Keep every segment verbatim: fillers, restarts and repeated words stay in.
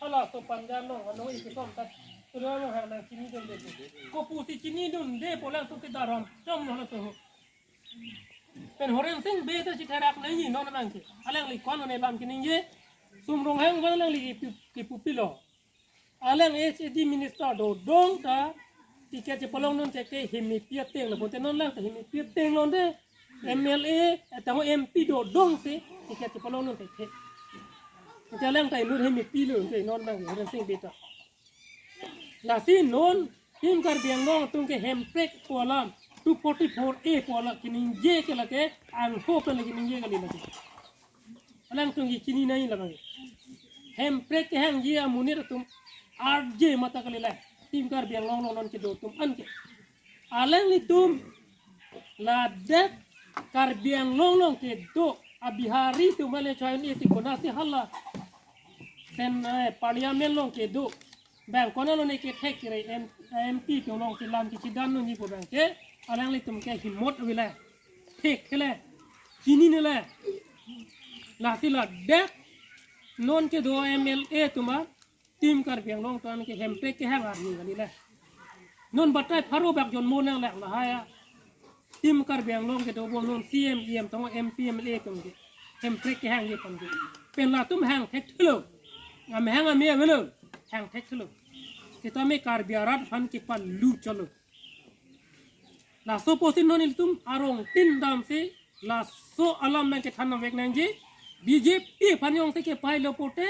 Halaso Panjan along, ano isi kom ta, sudah mo hang nang chinidunde. Kopusi chinidunde pu alangtum ke darom, dom halaso ho. Pen Horensing Bey ta chitherak nangji non abangke. Alangli ko-an ne lam keningje, Sum Ronghang abang alangli kipu, kipupilo. Alang H A D minister dodong ta ticket chepalongdun thekthe, hemipi ateng lo, bonta non alang ta hemipi ateng londe, M L A, eh, tangho M P dodong si ticket chepalongdun thekthe. Ante alang ta inut hemipi lo, ante non abang Horensing Bey ta. Lasi non Team Karbi Anglong atum ke hemprek pu alam, two forty-four A pu alam keningje ke lake angho pen lake ningje kali lake. Alangtum ke chini nai labang. Hemprek kehangji amonit atum arje mata kali la. Team Karbi Anglong along non kedo atum anke. Alanglitum ladak Karbi Anglong along kedo a Bihari atum ale choin isi konasi hala. Sen, eh, parliament along kedo. Bang konat lo ne kethek kere M-, M P atum alongsi lam kechidandunji pu abangke, alanglitum ke himot ave la. Thek ke la. Chinine la. Lasi ladak non kedo M L A atum a, Team Karbi Anglong atum ke hemprek kehang arni kali la. Non batai pharo bak jonmo nang lak lahai a. Team Karbi Anglong kedo bom non C M, E M tangho M P, M L A atum ke hemprek kehangji aphan ke. Pen latum hang thekthelo. Amahang ame avelo. Hang thekthelo. Sitame Karbi arat aphan kepalu cholo. Laso apotsi non ilitum arongtin damsi laso alam nangkethan nangvek nangji. B J P aphan jongsi kepailo pulote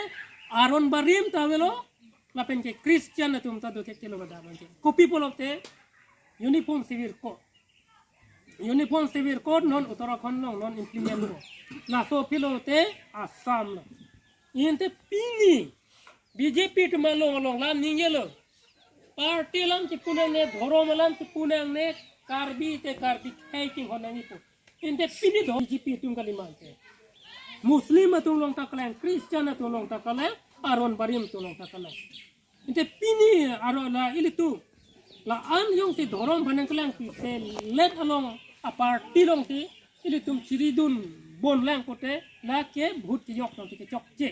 aron barim ta avelo. Lapen ke Christian atum ta do thekthe lo pada abangke. Kopi pulote Uniform Civil Code. Uniform Civil Code non Uttarakhand along non implement lo. Laso pulote Assam lo. Ante pini B J P atum along along lam ningjelo. Party alam chipu nangne, dhorom alam chipu nangne, Karbi te Karbi khei chinghon nangji pu. Ante pini do B J P atum kali mante. Muslim atum along ta kelang, Christian atum along ta kelang, aron barim atum along ta kelang. Ante pini aro la ilitum la-an jongsi dhorom aphan nangkelang pi selet along a party alongsi ilitum chiridun bon lang pulote lake vote kejok alongsi kechokche.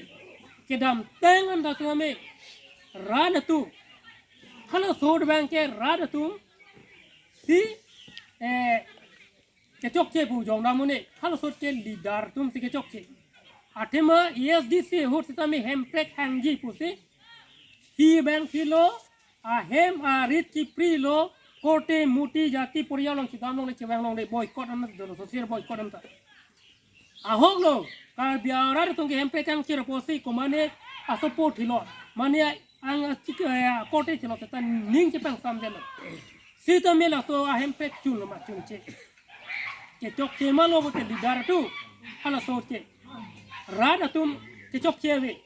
Kedamtang anta tame rat atum, halaso abangke rat atum si, eh, kechokche pu jong damune, halaso ke leader atum si kechokche. Athema A S D C ahut sitame hemprek hangji pusi, hi abang philo, ahem arit chipri lo, korte muti jati poriya along chidam longle chevang longle boycott an do, social boycott anta. Ahok lo, Karbi arat atum ke hemprek hangchir pusi komane a-support thilo. Mane ang chik, eh, korte thilo ta ning chepangsamdetlo. Sitame laso ahemprek chun lo ma chunche. Kechokche ma lo pulote leader atum halaso ke. Rat atum kechokche ave.